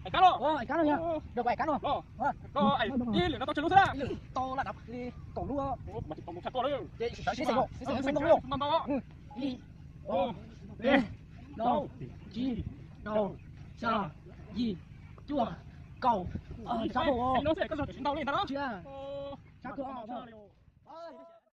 Ais kab no, ais kab no, ais kab no. Ais, ib lwm no tau tsawg lub xwb na? Tau lam dab li kaum lub. Ces sawv sib xeem, sib xeem ntoo lub. Ib, ob, peb, plaub, tsib, rau, xya, yim, cuaj, kaum. Sab kawg, sab kawg.